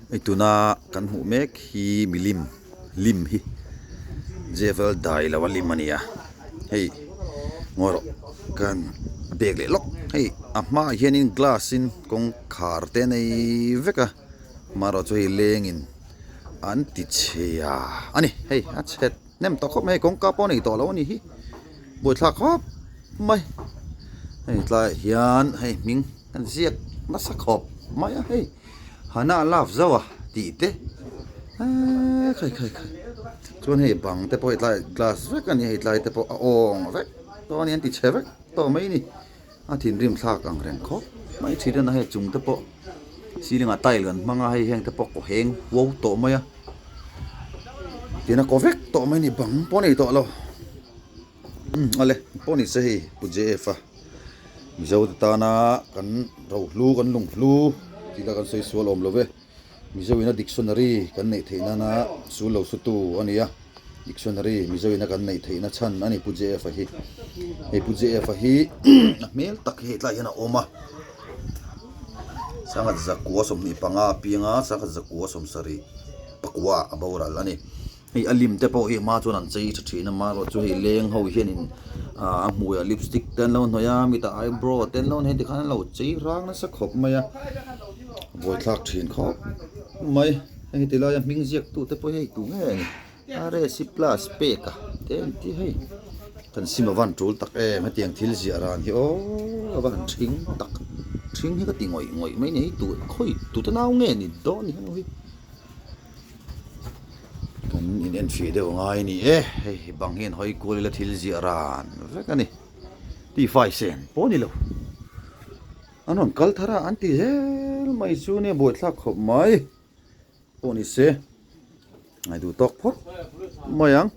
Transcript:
Hei tuna kan hmuh mek hi milim lim hi Jefal dai lo a lim a ni a hei ngawi rawh kan bag leh lawk hei a hmaah hianin glass in kawngkhar te a nei vek a amaherawh chu hei lengin an ti chhia a ni hei a chhe hnem tawh khawp mai hei kawngka pawh a nei tawh lo a ni hi buaithlak khawp mai hei tlaiah hian hei hming an ziak nasa khawp mai a hei Hana love zauh a tih te eee khai khai khai chuan hei bang te pawh hei tlai glass vek a ni hei tlai te pawh a awng vek tawh a ni an ti chhe vek tawh mai a ni a thinrim thlak ang reng khawp mai thin a ni hei chung te pawh ceiling ah tile an hmang a hei heng te pawh kaw heng huau tawh mai a tin a kaw vek tawh mai a ni bang pawh a nei tawh lo. Umm awle pawh ni se hei Pu JF a Mizo te tana kan rohlu kan lunghlu tih lah kan sawi sual awm lo ve Mizo ina dictionary kan neih theih nana sul lo su tu a ni a dictionary Mizo ina kan neih theih na chhan a ni Pu JF a hi hei Pu JF a hi a hmel tak hi hei tlaiah hian a awm a sanghat zakua 25 a piang a sanghat zakua 70 pakua a boral a ni. Hei a lim te pawh hi hma chuan an chei tha thin a marawh chu hei leng ho hianin ah a hmuiah lipstick te an lo hnawih a mitah eyebrow te an lo hnawih a tikhan an lo chei rang nasa khawp mai a buaithlak thin khawp mai hei heti laia hming ziak tu te pawh hi hei tu nge ni rc plus pek a te an ti hei kan sim a van tul tak em hetiang thil ziah ran hi aw a van thing tak thing hi ka ti ngawih ngawih mai ni hei tu khawi tute nau nge ni dawn ni heng ho hi. Kan in enfiah deuh angai a ni e, hei bang hian hawi kual ila thil ziah ran vek a ni. Tifai sen pawh a ni lo. An rawn kal thar a, an ti zel mai chu nia buaithlak khawp mai pawh ni se. Ngaihduh tawk phawt mai ang.